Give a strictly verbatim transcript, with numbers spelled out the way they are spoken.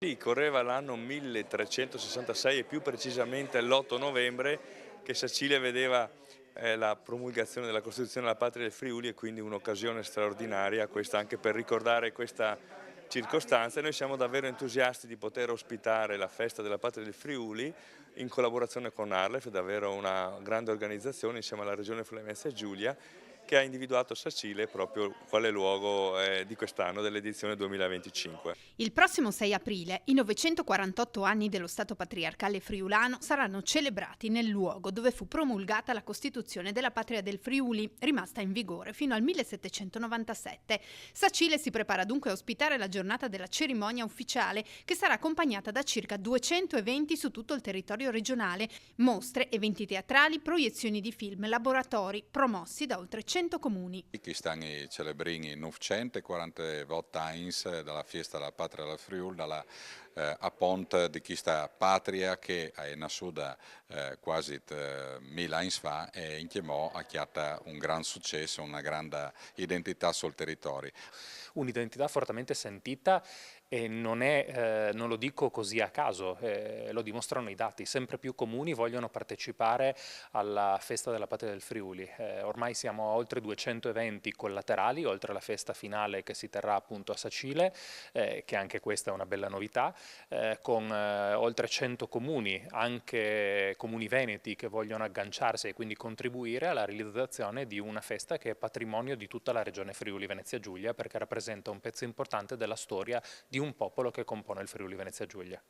Sì, correva l'anno milletrecentosessantasei e più precisamente l'otto novembre che Sacile vedeva eh, la promulgazione della Costituzione della Patria del Friuli e quindi un'occasione straordinaria questa anche per ricordare questa circostanza. E noi siamo davvero entusiasti di poter ospitare la festa della Patria del Friuli in collaborazione con ARLeF, davvero una grande organizzazione insieme alla Regione Friuli Venezia Giulia, che ha individuato Sacile proprio quale luogo eh, di quest'anno, dell'edizione duemilaventicinque. Il prossimo sei aprile, i novecentoquarantotto anni dello Stato patriarcale friulano saranno celebrati nel luogo dove fu promulgata la Costituzione della Patria del Friuli, rimasta in vigore fino al millesettecentonovantasette. Sacile si prepara dunque a ospitare la giornata della cerimonia ufficiale, che sarà accompagnata da circa duecento eventi su tutto il territorio regionale, mostre, eventi teatrali, proiezioni di film, laboratori, promossi da oltre cento comuni. Chi stan i celebrin i nûfcent e cuarantevot agns da la fiesta da la Patria dal Friûl, da la eh, apont di chista patria che a è nassuda eh, cuasi eh, mil agns fa e incjemò a cjata un grant sucès, una granda identità sul teritori. Un'identità fortemente sentita e non, è, eh, non lo dico così a caso, eh, lo dimostrano i dati. Sempre più comuni vogliono partecipare alla festa della Patria del Friuli. Eh, ormai siamo a oltre duecento eventi collaterali, oltre alla festa finale che si terrà appunto a Sacile, eh, che anche questa è una bella novità, eh, con eh, oltre cento comuni, anche comuni veneti, che vogliono agganciarsi e quindi contribuire alla realizzazione di una festa che è patrimonio di tutta la regione Friuli Venezia Giulia, perché rappresenta un pezzo importante della storia di un popolo che compone il Friuli Venezia Giulia.